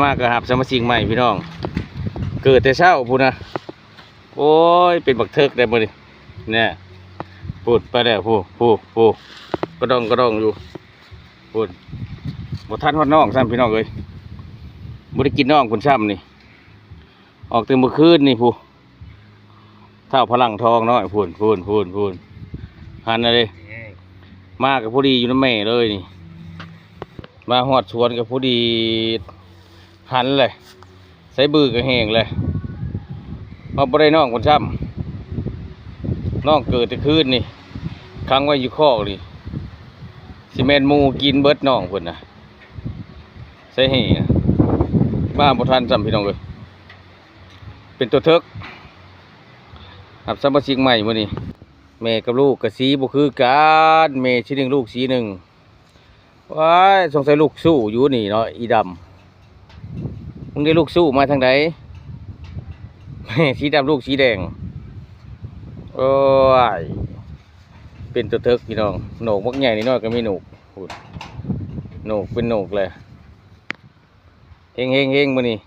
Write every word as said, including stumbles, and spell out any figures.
มาก็รับสมาชิกใหม่พี่น้อง เกิดแต่เช้าพู้นนะ โอ้ย เป็นบักเถิกได้มื้อนี้ แน่ พูดไปแล้ว พูด พูด พูด กระดองกระดองอยู่ พูด บ่ทันฮอดน้องซ้ำพี่น้องเอ้ย บ่ได้กินน้องพู้นซ้ำนี่ ออกแต่เมื่อคืนนี่พู้น เฒ่าพลังทองน้อยพู้น พู้น พู้น พู้น หันน่ะเด้ มาก็พอดีอยู่นำแม่เลยนี่ มาฮอดสวนก็พอดี หันเลย ใส่บือก็แห้งเลย มาบ่ได้น้องพู้นซ้ำ น้องเกิดแต่คืนนี่ ขังไว้อยู่คอกนี่ สิแม่นหมู่กินเบิดน้องพู้นนะ ใส่แห้ง มาบ่ทันซ้ำพี่น้องเอ้ย เป็นตัวเถิก รับสมาชิกใหม่มื้อนี้ แม่กับลูกก็สีบ่คือกัน แม่สีหนึ่ง ลูกสีหนึ่ง ว้าย สงสัยลูกสู้อยู่นี่เนาะ อีดำ มึงได้ลูกสู้มาทางใด แม่สีดำ ลูกสีแดง โอ้ย เป็นตัวเถิกพี่น้อง โหนกบักใหญ่นิดหน่อยก็มีโหนก พู้น โหนกเป็นโหนกเลย เฮงเฮงเฮงมื้อนี้